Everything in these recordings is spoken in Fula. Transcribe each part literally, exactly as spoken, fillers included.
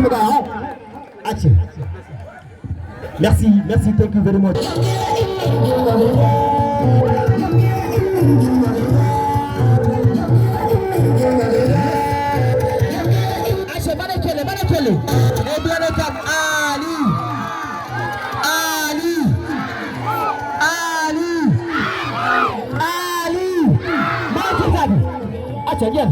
Acca. Merci, merci, thank you very much. Acca, mbaɗe kelle, mbaɗe kelle. E mbiyaɗo kam Ali. Ali. Ali. Ali. Mawtirtaake. Acca, ƴeen.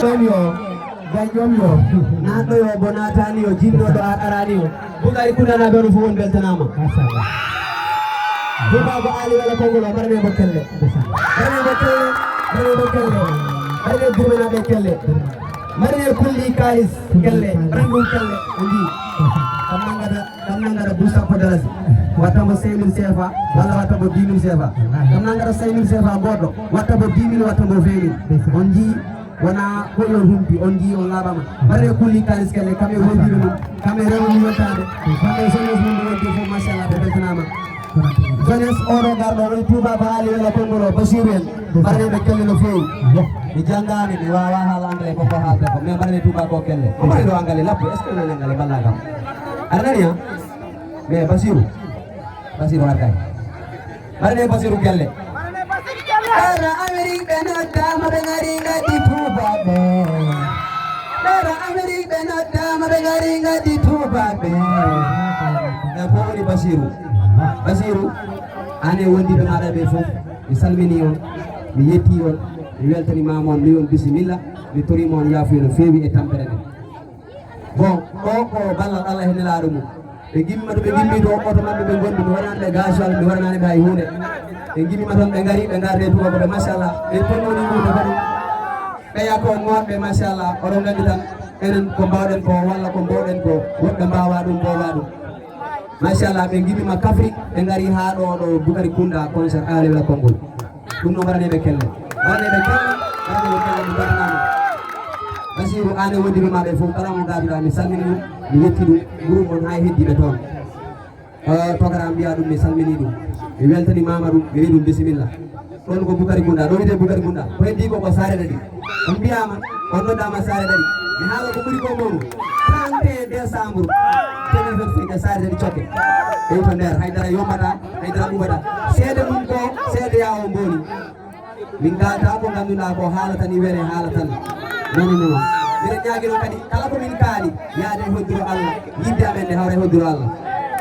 Joom yo, gay joom yo. Naatɗo yo, bo naataani yo, jinnooɗo ar araani yo. Bukari Kundanaaɓe, onon fof on mbeltanaama. Machallah. Duba ko Aali Wela Konngol o, mbaɗanee mo kelle. Mbaɗanee mo kelle, mbaɗanee mo kelle. Mbaɗanee Burmanaaɓe kelle. Mbaɗanee Kulli Kaalis kelle, mbaɗanee ɗum kelle. O njii. Kam nanngata, kam nanngata bus sappo dalasi. Watta mo cinq mille C F A, walla watta mo dix mille C F A. Kam nanngata cinq mille C F A goɗɗo, watta mo dix mille, watta mo vingt mille. On njii. Wona ko yo humpi, on njii, on laaɓaama. Mbaɗee Kulli Kaalis kelle, kam e wondiiɓe mum, kam e rewɓe mum yottaade, kam e jeunesse mum mo wonde fof, machallah, ɓe beltanaama. Jeunesse oɗo garɗo, oɗon Touba ko Aali Wela Konngol o, Basiru en, mbaɗanee ɓe kelle no feewi. Mi janngaani, mi waawaa haala anglais, ko ko haalta ko, mais mbaɗanee Touba ko kelle. Ko mbaɗanee ɗo anglais lappo, est-ce que nani anglais, mballa kam? Aɗa nani, ha? Mais Basiru, Basiru artay. Mbaɗanee Basiru kelle. Ara Amerik ɓe noddaama ɓe ngari ngaddi tuubaaɓe. Ara Amerik ɓe noddaama ɓe ngari ngaddi tuubaaɓe. E ko woni Basiru? Basiru, aan e wondiiɓe maaɗa ɓe fof, mi salminii on, mi yettii on, mi weltanimaama on, mi on bisimilla, mi toriima on yaafuya no feewi e tampere nde. Bon, o ko ballal Allah e nelaaɗo mum. Ɓe ngimmi ma to ɓe ngimmi to, oto maɓɓe ɓe ngondu, mi waɗanaani ɓe gasoil, mi waɗanaani ɓe hay huunde. Ɓe ngimmi ma toon, ɓe ngari, ɓe ngarde tuuba ko ɓe, machallah. Ɓe tonnoo ni ɗum ɓe kadi. Ɓeya ko moɗɓe, machallah. Oɗon nganndi tan, enen ko mbaawɗen ko, walla ko mbaawɗen ko, woɓɓe mbaawaa ɗum, mbaawaa ɗum. Machallah, ɓe ngimmi ma Kafrik, ɓe ngari haa ɗo, ɗo Bukari Kunda, concert Aali Wela Konngol. Ɗum noon, mbaɗanee ɓe kelle. Mbaɗanee ɓe kelle, mbaɗanee ɓe kelle, mi mbeltanaama. Basiru, aan e wondiiɓe maaɗa ɓe fof, kala mo ngaaduɗaa, mi salmini ɗum, mi yetti ɗum, groupe on haa e heddiiɓe toon. Eh, Tokara mbiyaa ɗum, mi salminii ɗum. Mi weltanimaama ɗum, mi wiyi ɗum bisimilla. Ɗoon ko Bukari Kunda, ɗo wiyetee Bukari Kunda. Ko heddii ko, ko Saare Ɗaɗi. On mbiyaama, on noddaama Saare Ɗaɗi. Mi haala ko ɓuri ko mawɗo. Trente et un décembre deux mille vingt-cinq, Saare Ɗaɗi Cokke. Ɓey to nder, haydara yombataa, haydara ɓuuɓataa. Seede mum ko, seede yaa o mbooni. Min kaalata ko ngannduɗaa ko haalata ni wele haala tan. Non, non, non. Mbiɗa ñaagino kadi kala ko min kaali, yaade e hoddiro Allah, yidde amen nde hawra e hoddiro Allah.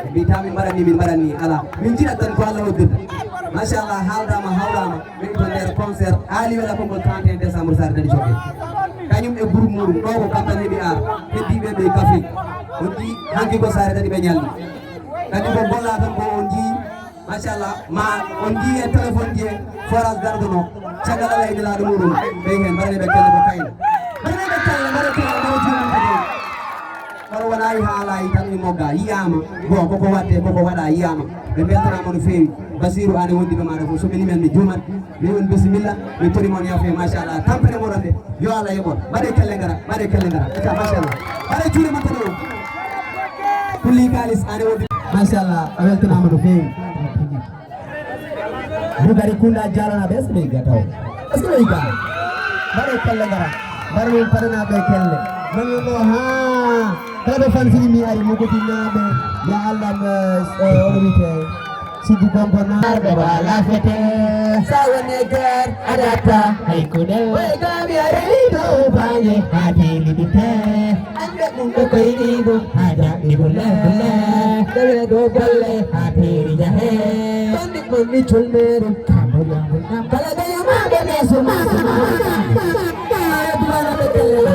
Mbiyataa min mbaɗat ni, min mbaɗat ni, alaa. Min njiɗat tan ko Allah hoddirta. Machallah, haaldaama, hawraama. Min to nder concert Aali Wela Konngol trente et un décembre Saare Ɗaɗi Cokke. Kañum e groupe muɗum, ɗo ko Kaptan Heɓi Aar, heddiiɓe ɓe Kafrik. On njii, hanki ko Saare Ɗaɗi ɓe ñalli. Kadi ko gollaa tan ko on njii, machallah, ma on njii e téléphone ji e forage garduno. Caggal Allah e nelaaɗo muɗum, ɓe heen, mbaɗanee ɓe kelle ko kayna. Mbaɗanee ɓe kelle, mbaɗanee kelle, mbaɗanee kelle. Kono wonaa e haalaay tan e mogga, yiyaama. Bon, koko waɗde, koko waɗa, yiyaama. Ɓe mbeltanaama no feewi. Basiru, aan e wondiiɓe maaɗa fof, so mi limii mi juumat. Mi on bisimilla, mi tori mon yaafuya, machallah. Tampere moɗon nde, yo Allah yoɓon. Mbaɗee kelle ngara, mbaɗee kelle ngara. Acca, machallah. Mbaɗee juuɗe mon tan o. Kulli Kaalis, aan e wondiiɓe. Machallah, a weltanaama no feewi. Bukari Kunda jaalana ɓe, est-ce que ɓe yiga taw? Est-ce que ɓe yiga? Mbaɗee kelle ngara. Mbaɗee ɗum paɗanaaɓe kelle. Mbaɗee ɗum ɗo, haa. Kala ɓe fansini mi ari Mugutinaaɓe. Ya Allah, eh, eh, oɗo wiyetee Siddi Konko Naar. Ɓe wala fete. Sa woni guerre, a datta. Hay kuɗe. Way gami a rewi dow baŋŋe haa teli ɗite. Annde ɗum ko koyɗi ɗum haa jaɓɓi bulle bulle. Dewe dow bolle haa peeri jahe. Banndi mon ni culmeeru. Kambo yambo nam kala gayo ma ɓe meeso ma. Ay, duwana ɓe kelle.